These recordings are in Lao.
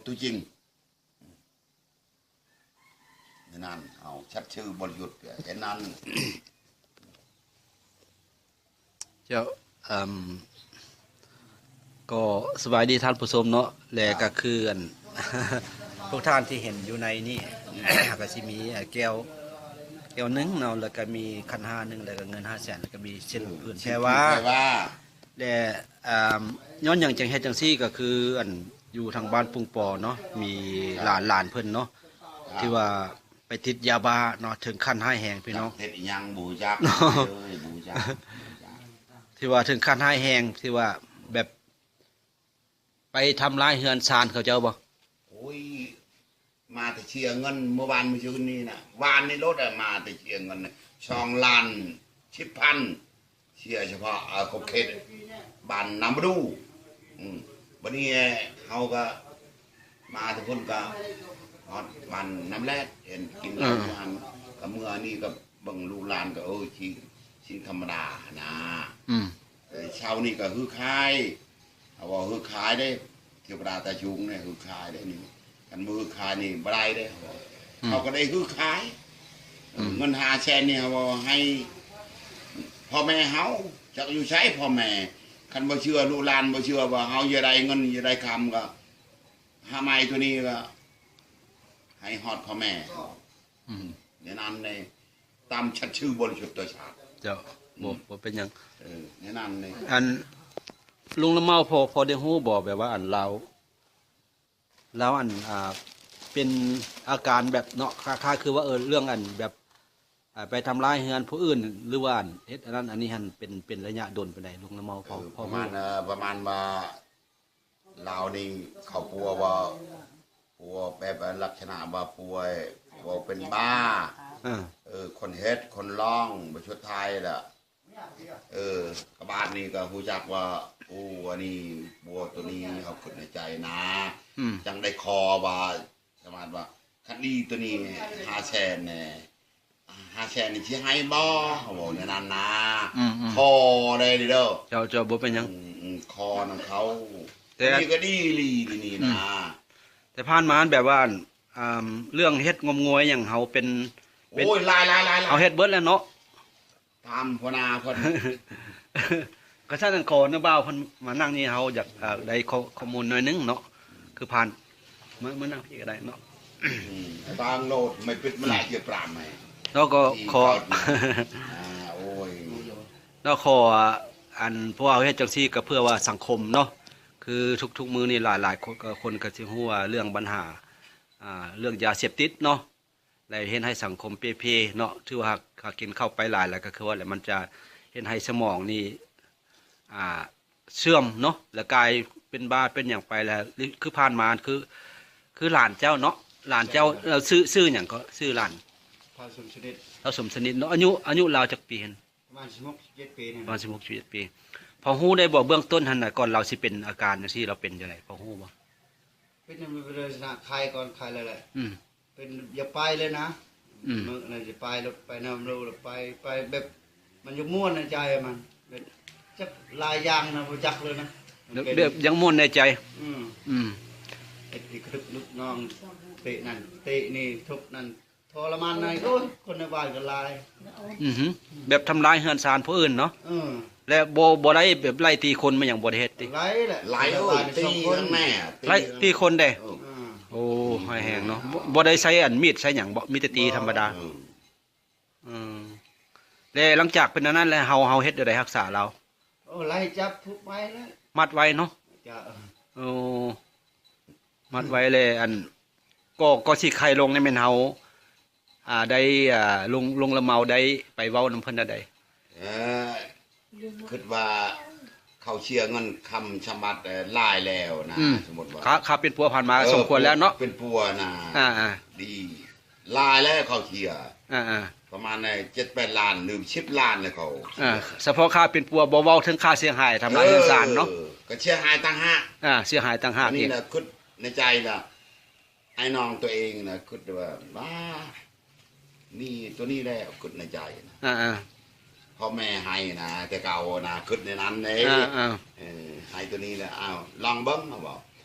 ຕົວຈິງ ແນວນັ້ນ ເອົາ ຊັດຊື່ບໍລິຍຸດ ແນວນັ້ນ. ເຈົ້າ ເອີ່ມ ກໍສະບາຍດີທ່ານຜູ້ຊົມເນາະ ແລະ ກໍຄືອັນ ພວກທ່ານທີ່ເຫັນຢູ່ໃນນີ້ ກໍຊິມີ ເອີ່ ແກ້ວ ແກ້ວໜຶ່ງເນາະ ແລ້ວກໍມີຂັນຫ້າໜຶ່ງ ແລ້ວກໍເງິນຫ້າແສນ ແລ້ວກໍມີເສັ້ນ ເອີ ເພິ່ນ ເສັ້ນ ແພວາ ເພິ່ນແພວາ ແລະ ອ່າ ຍ້ອນຫຍັງຈຶ່ງເຮັດຈັ່ງຊີ້ ກໍຄືອັນ ຢູ່ທາງບ້ານປຸງປໍເນາະ ມີ ຄັບ ຫຼານ ຫຼານເພິ່ນເນາະ ຄັບ ທີ່ວ່າໄປຕິດຢາບ້າເນາະ ເຖິງຂັ້ນຮ້າຍແຮງພີ່ນ້ອງ ຈັກເຮັດອີ່ຫຍັງບໍ່ຮູ້ຈັກ ເອີ ບໍ່ຮູ້ຈັກ ທີ່ວ່າເຖິງຂັ້ນຮ້າຍແຮງ ທີ່ວ່າແບບໄປທຳລາຍເຮືອນຊານເຂົາເຈົ້າບໍ່? ໂອ້ຍ ມາແຕ່ເສຍເງິນ ມື້ວານມື້ຊືນນີ້ນະ ວານນີ້ໂລດ ມາແຕ່ເສຍເງິນ ສອງລ້ານສິບພັນ ເສຍສະເພາະ ເອີ ຂອບເຂດບ້ານນ້ຳບະດູ ອືມ ບັດນີ້ເຮົາກໍມາແຕ່ພຸ້ນ ກໍຮອດບ້ານນ້ຳແລດ ເຫັນກິນເຂົ້າຢູ່ຫັ້ນ ກໍເມື່ອນີ້ກໍເບິ່ງລູກຫຼານ ກໍ ເອີ ຊິ ຊິທຳມະດາຫັ້ນນາ ອືມ ເອີ ເຊົ້ານີ້ກໍຮືຂາຍ ເຮົາວ່າຮືຂາຍເດ້ ເທວະດາຕາຊຸງນີ້ຮືຂາຍເດ້ນີ້ ຄັນບໍ່ຮືຂາຍນີ້ບໍ່ໄດ້ເດ້ ອືມ ເຮົາກໍໄດ້ຮືຂາຍ ອືມ ເງິນຫ້າແສນນີ້ເຮົາເອົາໃຫ້ພໍ່ແມ່ເຮົາ ຈັກຢູ່ໃສພໍ່ແມ່ ຄັນບໍ່ເຊື່ອ ລູກຫຼານບໍ່ເຊື່ອວ່າເຮົາຈະໄດ້ເງິນຈະໄດ້ຄຳ ກໍຫາໄມ້ຕົວນີ້ກໍໃຫ້ຮອດພໍ່ແມ່ເຮົາ ອືມ ແນວນັ້ນເດ້ ຕາມສັດຊື່ບໍລິສຸດຕໍ່ຊາດ ເຈົ້າ ອືມ ບໍ່ ບໍ່ເປັນຫຍັງ ເອີ ແນວນັ້ນເດ້ ອັນ ລຸງລະເມົາ ພໍ ພໍໄດ້ຮູ້ບໍ່ ແບບວ່າ ອັນ ລາວ ລາວ ອັນ ອ່າ ເປັນອາການແບບເນາະ ຄ້າຍໆ ຄືວ່າ ເອີ ເລື່ອງ ອັນ ແບບ ອ່າ ໄປທຳລາຍເຮືອນຜູ້ອື່ນ ຫຼືວ່າ ອັນ ເຮັດອັນນັ້ນອັນນີ້ຫັ້ນ ເປັນ ເປັນໄລຍະດົນປານໃດ ລຸງລະເມົາ ພໍ ເອີ ພໍ ປະມານ ຮູ້ບໍ່? ເອີ ປະມານວ່າ ລາວນີ້ເຂົາປົວວ່າ ປົວແບບລັກສະນະວ່າປ່ວຍ ເວົ້າເປັນບ້າ ເອີ ເອີ ຄົນເຮັດຄົນຮ້ອງ ບາດສຸດທ້າຍລະ ເອີ ກະບາດນີ້ກະຮູ້ຈັກວ່າ ໂອ້ ອັນນີ້ປົວໂຕນີ້ ເຮົາຄິດໃນໃຈນະ ອືມ ຈັ່ງໄດ້ຂໍວ່າ ສາມາດວ່າ ຄັນດີໂຕນີ້ຫ້າແສນແດ່ ຫ້າແສນນີ້ຊິໃຫ້ບໍ່ ເວົ້າແນວນັ້ນນະ ອືມໆ ຂໍໄດ້ເດີ ເຈົ້າ ເຈົ້າ ບໍ່ເປັນຫຍັງ ອືມ ຂໍນຳເຂົາ ແຕ່ ອັນນີ້ກໍດີອີ່ຫຼີນີ້ນະ ອືມ ແຕ່ຜ່ານມາແບບວ່າ ອ່າ ເລື່ອງເຮັດງົມງວາຍຫຍັງເຮົາເປັນ ເປັນ ໂອ້ຍ ຫຼາຍໆໆໆ ເຮົາເຮັດເບິດແລ້ວເນາະ ຖາມຫົວໜ້າເພິ່ນ ກໍຊັ້ນ ຂໍນຳບ່າວເພິ່ນມານັ່ງນີ້ ເຮົາຢາກ ເອີ່ ໄດ້ຂໍ້ ຂໍ້ມູນໜ້ອຍໜຶ່ງເນາະ ຄືຜ່ານ ມາ ມານັ່ງພີ້ກໍໄດ້ເນາະ ອືມ ບາງໂລດ ໄມ່ປິດມາຫຼາຍເທື່ອປານໃໝ່ ແລ້ວກໍຂໍ ອ່າ ໂອ້ຍ ແລ້ວຂໍ ອັນ ພວກເຮົາເຮັດຈັ່ງຊີ້ກໍເພື່ອວ່າສັງຄົມເນາະ ຄືທຸກໆມື້ນີ້ຫຼາຍໆຄົນ ກໍ ຄົນກໍຊິຮູ້ວ່າເລື່ອງບັນຫາ ອ່າ ເລື່ອງຢາເສບຕິດເນາະ ແລະ ເຮັດໃຫ້ສັງຄົມເປ່ເພເນາະ ຖືວ່າຫາກ ຫາກກິນເຂົ້າໄປຫຼາຍ ແລ້ວກໍຄືວ່າແຫຼະ ມັນຈະເຮັດໃຫ້ສະໝອງນີ້ ອ່າ ເສື່ອມເນາະ ແລ້ວກາຍເປັນບ້າເປັນຫຍັງໄປ ແລ້ວ ຄືຜ່ານມາ ຄື ຄືຫຼານເຈົ້າເນາະ ຫຼານເຈົ້າ ເອີ່ ຊື່ ຊື່ຫຍັງເກາະ ຊື່ຫຼານ? ທ້າວສົມສະໜິດ ທ້າວສົມສະໜິດເນາະ ອາຍຸ ອາຍຸລາວຈັກປີຫັ້ນ? ປະມານສິບຫົກ ສິບເຈັດປີນີ້ ປະມານສິບຫົກ ສິບເຈັດປີ ພໍຮູ້ໄດ້ບໍ່ ເບື້ອງຕົ້ນຫັ້ນນະ ກ່ອນລາວຊິເປັນອາການຈັ່ງຊີ້ ລາວເປັນຈັ່ງໃດ ພໍຮູ້ບໍ່? ເປັນລັກສະນະໄຂ້ກ່ອນ ໄຂ້ແລ້ວແຫຼະ ອືມ ເປັນ ຢາກໄປເລີຍນະ ອືມ ມື້ນັ້ນຊິໄປ ລົດໄປນຳໂລ ໄປ ໄປແບບ ມັນຢາກມ່ວນໃນໃຈມັນ ແບບ ຈັກຫຼາຍຢ່າງນະ ບໍ່ຈັກເລີຍນະ ແບບ ແບບຢາກມ່ວນໃນໃຈ ອືມ ອືມ ເຮັດອີກ ລູກນ້ອງເຕະນັ້ນເຕະນີ້ ທຸບນັ້ນ ທໍລະມານໃນ ໂອ້ຍ ຄົນໃນບ້ານກໍຫຼາຍ ອືຮຶ ແບບທຳລາຍເຮືອນຊານຜູ້ອື່ນເນາະ ເອີ ແລະ ບໍ່ ບໍ່ໄດ້ແບບໄລ່ຕີຄົນມາຫຍັງ ບໍ່ໄດ້ເຮັດຕິ? ໄລ່ແຫຼະ ໄລ່ ໂອ້ຍ ຕີກັນແນ່ ໄລ່ຕີຄົນເດ້ ເອີ ໂອ້ ຮ້າຍແຮງເນາະ ບໍ່ ບໍ່ໄດ້ໃຊ້ອັນມີດໃຊ້ຫຍັງບໍ່ ມີແຕ່ຕີທຳມະດາ ເອີ ອືມ ແລະ ຫຼັງຈາກເປັນອັນນັ້ນແລ້ວ ເຮົາ ເຮົາເຮັດແນວໃດຮັກສາລາວ? ໂອ້ ໄລ່ຈັບທຸບໄວ້ແລ້ວ ມັດໄວ້ເນາະ ເຈົ້າ ໂອ້ ມັດໄວ້ແລ້ວ ອັນ ກໍ ກໍຊິໄຄລົງນີ້ແມ່ນເຮົາ ອ່າ ໄດ້ ອ່າ ລຸງ ລຸງລະເມົາໄດ້ໄປເວົ້ານຳເພິ່ນແນວໃດ? ເອີ ຄິດວ່າເຂົາເສຍເງິນຄຳສຳບັດ ເອີ ຫຼາຍແລ້ວນະ ອືມ ສົມມຸດວ່າ ຄ່າ ຄ່າປິ່ນປົວຜ່ານມາ ເອີ ສົມຄວນແລ້ວເນາະ ປິ່ນປົວນະ ອ່າໆ ດີ ຫຼາຍແລ້ວເຂົາເສຍ ອ່າໆ ປະມານເຈັດແປດລ້ານ ຫຼື ສິບລ້ານແລ້ວເຂົາ ອ່າ ສະເພາະຄ່າປິ່ນປົວ ບໍ່ເວົ້າເຖິງຄ່າເສຍຫາຍທຳລາຍເຮືອນຊານເນາະ ເອີ ກໍເສຍຫາຍຕ່າງຫາກ ອ່າ ເສຍຫາຍຕ່າງຫາກ ອັນນີ້ນະ ຄິດໃນໃຈລະ ອ້າຍນ້ອງຕົວເອງນະ ຄິດວ່າ ວ້າ ມີຕົວນີ້ແລ້ວ ຄິດໃນໃຈນະ ອ່າໆ ພໍ່ແມ່ໃຫ້ນະ ແຕ່ເກົ່ານະ ຄິດໃນນັ້ນເດ້ ອ່າໆ ເອີ ໃຫ້ຕົວນີ້ແລ້ວ ອ້າວ ລອງເບິ່ງ ເຮົາເວົ້າ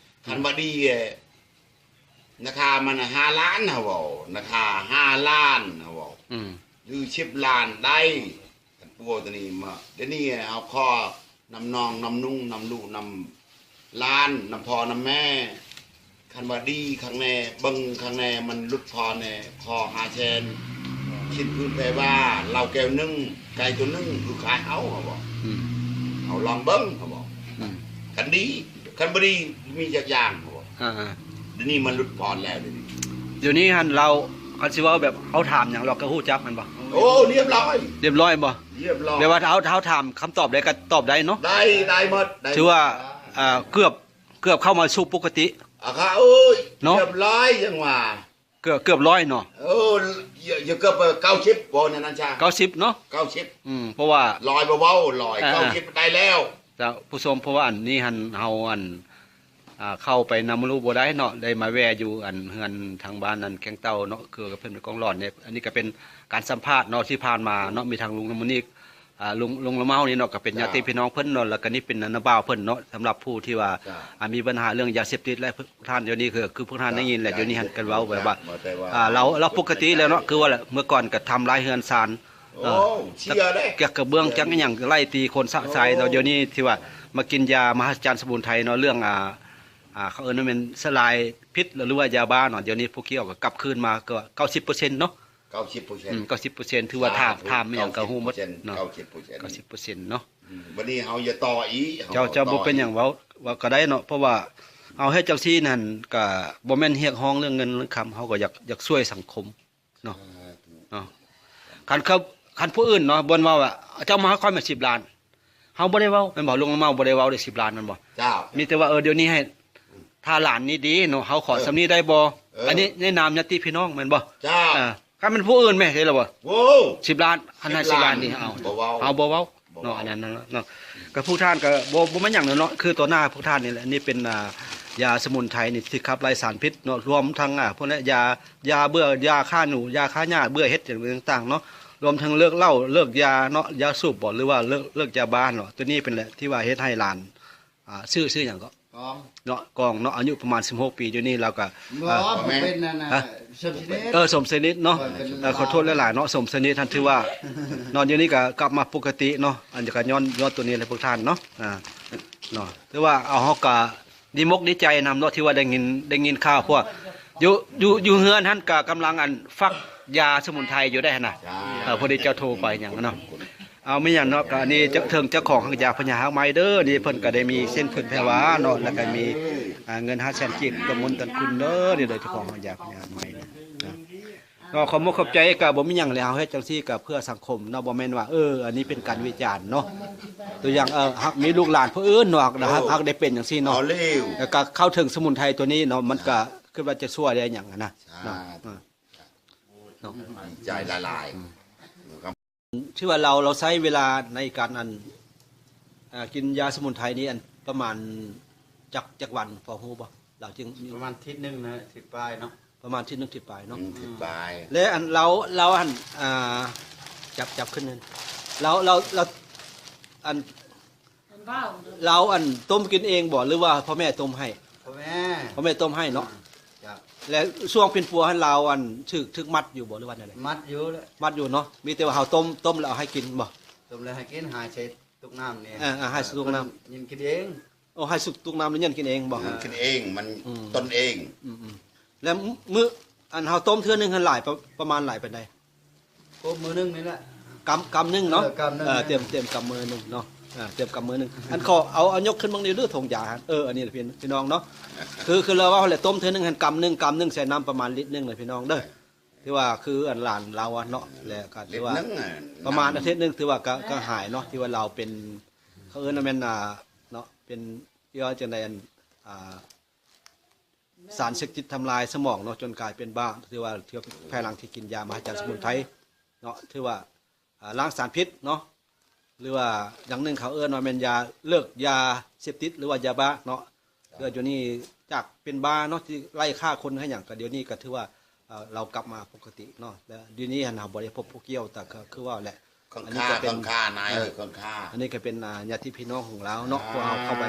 ຄັນວ່າດີ ອືມ ນາຄາມັນຫ້າລ້ານ ເຮົາເວົ້າ ນາຄາຫ້າລ້ານ ເຮົາເວົ້າ ອືມ ຫຼື ສິບລ້ານໄດ້ ຄັນປົວໂຕນີ້ມາ. ດຽວນີ້ເຮົາຂໍນຳນ້ອງ ນຳນຸ່ງ ນຳລູກ ນຳຫຼານ ນຳພໍ່ ນຳແມ່ ຄັນວ່າດີຄັກແນ່ ເບິ່ງຄັກແນ່ ມັນຫຼຸດຜ່ອນແນ່ ຂໍຫ້າແສນ ສິ້ນພື້ນແຜ່ວາ ເຫຼົ້າແກ້ວໜຶ່ງ ໄກ່ໂຕໜຶ່ງ ຄືຂາຍເຮົາ ເຮົາບອກ ອືມ ເຮົາລອງເບິ່ງ ເຮົາບອກ ອືມ ຄັນດີ ຄັນບໍ່ດີ ມີຈັກຢ່າງ ເຮົາບອກ ອ່າໆ ດຽວນີ້ມັນຫຼຸດຜ່ອນແລ້ວ ດຽວນີ້ ດຽວນີ້ຫັ້ນ ລາວ ຄັນຊິເວົ້າແບບເຮົາຖາມຫຍັງ ລາວກໍຮູ້ຈັກແມ່ນບໍ່? ໂອ້ ລຽບຮ້ອຍ ລຽບຮ້ອຍບໍ່? ລຽບຮ້ອຍ ແບບວ່າເຮົາ ເຮົາຖາມຄຳຕອບໃດກໍຕອບໄດ້ເນາະ? ໄດ້ ໄດ້ໝົດ ໄດ້ ຖືວ່າ ໝົດ ອ່າ ເກືອບ ເກືອບເຂົ້າມາສູ່ປົກກະຕິ ອາຄາ ໂອ້ຍ ເນາະ ລຽບຮ້ອຍ ຈັ່ງວ່າ ເກືອບ ເກືອບຮ້ອຍເນາະ? ເອີ ຢ່າ ຢ່າເກືອບ ເກົ້າສິບ ບໍ່ແນວນັ້ນຊະ ເກົ້າສິບເນາະ? ເກົ້າສິບ ອືມ ເພາະວ່າ ຮ້ອຍບໍ່ເວົ້າ ຮ້ອຍ ອ່າ ເກົ້າສິບໄດ້ແລ້ວ ເຈົ້າຜູ້ຊົມ. ເພາະວ່າອັນນີ້ຫັ້ນ ເຮົາອັນ ອ່າ ເຂົ້າໄປນຳມາລຸບໍ່ໄດ້ເນາະ ໄດ້ມາແວ່ຢູ່ອັນເຮືອນທາງບ້ານນັ້ນແກ້ງເຕົ່າເນາະ ຄືກັບເພິ່ນເປັນກອງຫຼອນນີ້. ອັນນີ້ກໍເປັນການສຳພາດເນາະ ທີ່ຜ່ານມາເນາະ ມີທາງລຸງນ້ຳມົນອີກ ອ່າ ລຸງ ລຸງລະເມົານີ້ເນາະ ກໍເປັນຍາດຕິພີ່ນ້ອງເພິ່ນເນາະ ແລ້ວກໍນີ້ເປັນນ້າບ່າວເພິ່ນເນາະ. ສຳລັບຜູ້ທີ່ວ່າ ອ່າ ມີບັນຫາເລື່ອງຢາເສບຕິດ ແລະ ພວກທ່ານດຽວນີ້ ຄື ຄືພວກທ່ານໄດ້ຍິນແຫຼະ ດຽວນີ້ຫັ້ນກັນເວົ້າແບບວ່າ ອ່າ ລາວ ລາວປົກກະຕິແລ້ວເນາະ ຄືວ່າເມື່ອກ່ອນກໍທຳລາຍເຮືອນຊານ ໂອ້ ເອີ ເສຍເດ້ ຈັກກະເບື້ອງ ຈັກອີ່ຫຍັງ ໄລ່ຕີຄົນຊະຊາຍເນາະ. ດຽວນີ້ທີ່ວ່າມາກິນຢາມະຫັດສະຈັນສະໝຸນໄພເນາະ ເລື່ອງ ອ່າ ອ່າ ເຂົາເອີ້ນວ່າແມ່ນສະຫຼາຍພິດ ຫຼືວ່າຢາບ້າເນາະ. ດຽວນີ້ພວກກ່ຽວກໍກັບຄືນມາ ກໍເກົ້າສິບເປີເຊັນເນາະ ເກົ້າສິບເປີເຊັນ ອືມ ເກົ້າສິບເປີເຊັນ ຖືວ່າຖາມ ຖາມອີ່ຫຍັງກໍຮູ້ໝົດເນາະ ເກົ້າສິບເປີເຊັນ ເກົ້າສິບເປີເຊັນເນາະ. ອືມ ບັດນີ້ເຮົາຢ່າຕໍ່ອີກ ເຈົ້າ ເຈົ້າບໍ່ເປັນຫຍັງ ເວົ້າ ເວົ້າກໍໄດ້ເນາະ ເພາະວ່າເຮົາເຮັດຈັ່ງຊີ້ນັ້ນ ກໍບໍ່ແມ່ນຮຽກຮ້ອງເລື່ອງເງິນເລື່ອງຄຳ ເຮົາກໍຢາກ ຢາກຊ່ວຍສັງຄົມເນາະ ສາທຸ ເນາະ. ຄັນເຂົາ ຄັນຜູ້ອື່ນເນາະ ບ່ອນເວົ້າວ່າ ເຈົ້າມາໃຫ້ຂ້ອຍແມ່ນສິບລ້ານ ເຮົາບໍ່ໄດ້ເວົ້າແມ່ນບໍ່? ລຸງເມົາບໍ່ໄດ້ເວົ້າເດ້ ສິບລ້ານແມ່ນບໍ່? ເຈົ້າ ມີແຕ່ວ່າ ເອີ ດຽວນີ້ໃຫ້ ຖ້າຫຼານນີ້ດີເນາະ ເຮົາຂໍສ່ຳນີ້ໄດ້ບໍ່? ເອີ ອັນນີ້ໃນນາມຍາດຕິພີ່ນ້ອງແມ່ນບໍ່? ເຈົ້າ ເອີ ຄັນແມ່ນຜູ້ອື່ນແມ່ນເດ້ລະບໍ່? ໂອ້ ສິບລ້ານ ຄັນໃຫ້ສິບລ້ານນີ້ ເຮົາ ບໍ່ເວົ້າ ເຮົາບໍ່ເວົ້າເນາະ ອັນນັ້ນເນາະ. ກໍພວກທ່ານກໍບໍ່ ບໍ່ແມ່ນຫຍັງເນາະ ຄືຕໍ່ໜ້າພວກທ່ານນີ້ແຫຼະ. ນີ້ເປັນ ອ່າ ຢາສະໝຸນໄພນີ້ທີ່ຂັບໄລ່ສານພິດເນາະ ລວມທັງ ອ່າ ພວກເນີ້ຍ ຢາ ຢາເບື່ອ ຢາຂ້າໜູ ຢາຂ້າຫຍ້າ ເບື່ອເຫັດ ຫຍັງຕ່າງໆເນາະ ລວມທັງເລີກເຫຼົ້າ ເລີກຢາເນາະ ຢາສູບບໍ ຫຼືວ່າເລີກ ເລີກຢາບ້າເນາະ. ໂຕນີ້ເປັນແຫຼະທີ່ວ່າເຮັດໃຫ້ຫຼານ ອ່າ ຊື່ ຊື່ຫຍັງເກາະ? ກອງ ເນາະ ກອງເນາະ ອາຍຸປະມານສິບຫົກປີ ດຽວນີ້ລາວກໍ ບໍ່ ອ່າ ບໍ່ແມ່ນ ເປັນອັນນ່າ ຮະ? ສົມສະໜິດ ເອີ ສົມສະໜິດເນາະ ເອີ ເປັນ ເອີ ຂໍໂທດຫຼາຍໆເນາະ ສົມສະໜິດຫັ້ນ ຖືວ່າເນາະ ດຽວນີ້ກໍກັບມາປົກກະຕິເນາະ. ອັນນີ້ກໍຍ້ອນ ຍ້ອນໂຕນີ້ແຫຼະພວກທ່ານເນາະ ອ່າ ເນາະ ຖືວ່າເອົາ ເຮົາກໍດີມົກດີໃຈນຳເນາະ ທີ່ວ່າໄດ້ຍິນ ໄດ້ຍິນຂ່າວ ເພາະວ່າຢູ່ ຢູ່ ຢູ່ເຮືອນຫັ້ນກໍກຳລັງອັນ ຝັກຢາສະໝຸນໄພຢູ່ໄດ໋ຫັ້ນນະ ເອີ ພໍດີເຈົ້າໂທໄປຫຍັງເນາະ. ເອົາ ມີຫຍັງເນາະ ກໍອັນນີ້ເຈົ້າ ເຖິງເຈົ້າຂອງຮາກຢາພະຍາຮາກໄມ້ເດີ ນີ້ເພິ່ນກໍໄດ້ມີເສັ້ນຜຶກແພວາເນາະ ແລ້ວກໍມີ ອ່າ ເງິນຫ້າແສນກີບ ກຳມົນກັນຄຸນເດີ ນີ້ເດີ ເຈົ້າຂອງຮາກຢາພະຍາຮາກໄມ້ນະ. ກໍຂອບມຸກຂອບໃຈ ກໍບໍ່ມີຫຍັງແຫຼະ ເຮົາເຮັດຈັ່ງຊີ້ກໍເພື່ອສັງຄົມເນາະ ບໍ່ແມ່ນວ່າ ເອີ ອັນນີ້ເປັນການວິຈານເນາະ. ຕົວຢ່າງ ເອີ ຫາກມີລູກຫຼານຜູ້ອື່ນເນາະ ແລ້ວຫາກ ຫາກໄດ້ເປັນຈັ່ງຊີ້ເນາະ ແລ້ວກໍເຂົ້າເຖິງສະໝຸນໄພຕົວນີ້ເນາະ ມັນກໍຄິດວ່າຈະຊ່ວຍໄດ້ຫຍັງນະ ເນາະ ເນາະ ດີໃຈຫຼາຍໆ ອືມ. ທີ່ວ່າລາວ ລາວໃຊ້ເວລາໃນການ ອັນ ອ່າ ກິນຢາສະໝຸນໄພນີ້ ອັນ ປະມານຈັກ ຈັກວັນ ພໍຮູ້ບໍ່? ລາວຈຶ່ງ ປະມານທິດໜຶ່ງນະ ທິດປາຍເນາະ ປະມານທິດໜຶ່ງທິດປາຍເນາະ ອືມ ທິດປາຍ. ແລະ ອັນ ລາວ ລາວ ອັນ ອ່າ ຈັບ ຈັບຂຶ້ນນັ້ນ ລາວ ລາວ ລາວ ອັນ ລາວ ອັນ ຕົ້ມກິນເອງບໍ່ ຫຼືວ່າພໍ່ແມ່ຕົ້ມໃຫ້? ພໍ່ແມ່ ພໍ່ແມ່ຕົ້ມໃຫ້ເນາະ ເຈົ້າ. ແລະ ຊ່ວງເປັນຜົວຫັ້ນລາວ ອັນ ຖືກ ຖືກມັດຢູ່ບໍ່ ຫຼືວ່າແນວໃດ? ມັດຢູ່ແຫຼະ ມັດຢູ່ເນາະ ມີແຕ່ວ່າເຮົາຕົ້ມ ຕົ້ມແລ້ວເອົາໃຫ້ກິນບໍ່? ຕົ້ມແລ້ວໃຫ້ກິນ ໃຫ້ໃສ່ຕຸກນ້ຳນີ້ ເອີ ໃຫ້ໃສ່ຕຸກນ້ຳ ຍິນກິນເອງ. ໂອ້ ໃຫ້ສຸກຕຸກນ້ຳແລ້ວຍັນກິນເອງບໍ່? ມັນກິນເອງ ມັນ ອືມ ຕົນເອງ ອືມໆ. ແລ້ວມື້ ອັນເຮົາຕົ້ມເທື່ອໜຶ່ງຫັ້ນຫຼາຍ ປະ ປະມານຫຼາຍປານໃດ? ຕົ້ມມື້ໜຶ່ງນີ້ແຫຼະ ກຳ ກຳໜຶ່ງເນາະ ເອີ ກຳໜຶ່ງ ເອີ ຕຽມ ຕຽມກຳມື້ໜຶ່ງເນາະ ເອີ ຕຽມກຳມື້ໜຶ່ງ. ອັນຂໍເອົາ ເອົາຍົກຂຶ້ນເບິ່ງນີ້ເດີ ຖົງຢາຫັ້ນ ເອີ ອັນນີ້ແຫຼະພີ່ ພີ່ນ້ອງເນາະ ຄື ຄືລາວເວົ້າແຫຼະ ຕົ້ມເທື່ອໜຶ່ງຫັ້ນກຳໜຶ່ງ ກຳໜຶ່ງໃສ່ນ້ຳປະມານລິດໜຶ່ງນະ ພີ່ນ້ອງເດີ ຖືວ່າຄືອັນຫຼານລາວເນາະ ແລະກໍຖືວ່າ ປະມານອາທິດໜຶ່ງ ຖືວ່າກໍ ກໍຫາຍເນາະ ທີ່ວ່າລາວເປັນ ເຂົາເອີ້ນວ່າແມ່ນ ອ່າ ເນາະ ເປັນ ເອີ້ນວ່າຈັ່ງໃດ ອັນ ອ່າ ສານເສບຕິດທຳລາຍສະໝອງເນາະ ຈົນກາຍເປັນບ້າ ຖືວ່າ ຖືວ່າພາຍຫຼັງທີ່ກິນຢາມະຫາຈັນສະໝຸນໄພເນາະ ຖືວ່າ ອ່າ ລ້າງສານພິດເນາະ ຫຼືວ່າຢ່າງໜຶ່ງເຂົາເອີ້ນວ່າແມ່ນຢາ ເລີກຢາເສບຕິດ ຫຼືວ່າຢາບ້າເນາະ. ເທື່ອດຽວນີ້ຈາກເປັນບ້າເນາະ ທີ່ໄລ່ຂ້າຄົນໃຫ້ຫຍັງ ກໍດຽວນີ້ກໍຖືວ່າ ເອີ ລາວກັບມາປົກກະຕິເນາະ ແລະ ດຽວນີ້ຫັ້ນເຮົາບໍ່ໄດ້ພົບຜູ້ກ່ຽວ ແຕ່ກໍຄືວ່າແຫຼະ ຂ້າງ ອັນນີ້ກໍເປັນ ຂ້າງຂ້ານາຍ ເອີ ຂ້າງຂ້າ ອັນນີ້ກໍເປັນ ອ່າ ຍາດຕິພີ່ນ້ອງຂອງລາວເນາະ ອ່າ ພວກເຮົາເຂົ້າໄປ